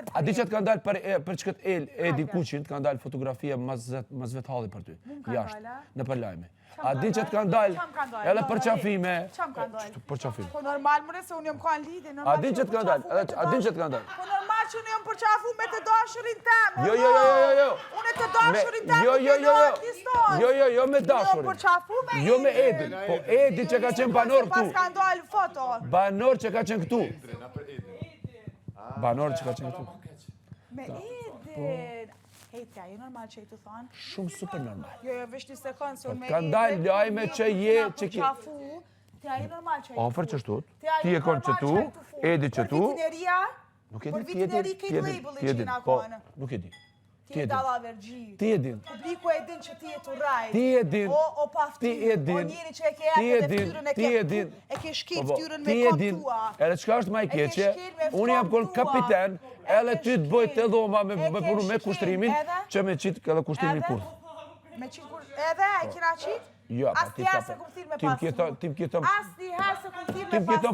ndërpre. A di që të kanë dalë për, e, për që këtë El, Edi Kuqin, të kanë dalë fotografia mas vet, mas vet halli për ty. Jashtë, në për lajme. A di që të kanë dalë edhe për qafime. Qa më kanë dalë? Për qafime. Po normal more se unë jam kanë lidhje, normal. A di që të kanë dalë? Edhe a di që të kanë dalë? Po normal që unë jam përqafu me të dashurin tem. Jo, jo, jo, jo, jo. Unë të dashurin tem. Jo, jo, jo, jo. Jo, jo, jo me dashurin. Unë jam përqafu me Jo me Edin, po Edi që ka qenë banor këtu. Pas kanë dalë foto. Banor që ka qenë këtu. Banor që ka qenë këtu. Me Edin. Hej, ti, a je normal që i të thonë? Shumë super normal. Jo, jo, veç një sekundë, se unë me Kanë dalë lajme që je, që ki... Ti a je normal që i të Afër që shtu, ti e konë që tu, Edi që tu... Për vitin e ria, Nuk e di, për vitin e ri këtë labeli që i na po, konë. nuk e di. Ti e dallavergji. Ti e din. Publiku e din që ti je të rajt. Ti e din. O, o pafty. Ti e din. O njeri që e ke epë dhe ftyrën e ke. Ti e din. E ke shkel Po, po, ftyrën me ti e kom din. tua. Edhe çka është më e E ke keqe? shkel me Unë jam kom kon tua. kapiten, E edhe ke ty të bëj të shkel. dhoma me E me ke punu me shkel. kushtrimin, Edhe? që me qit edhe kushtrimin Edhe? kurth. Me qit kur... Edhe, e kina qit? Jo, pa, ti Asnjëherë ka- se kum thirr me ti më ke pasu. thënë- ti më ke thënë- Asnjëherë se kum thirr Ti me më ke pasu.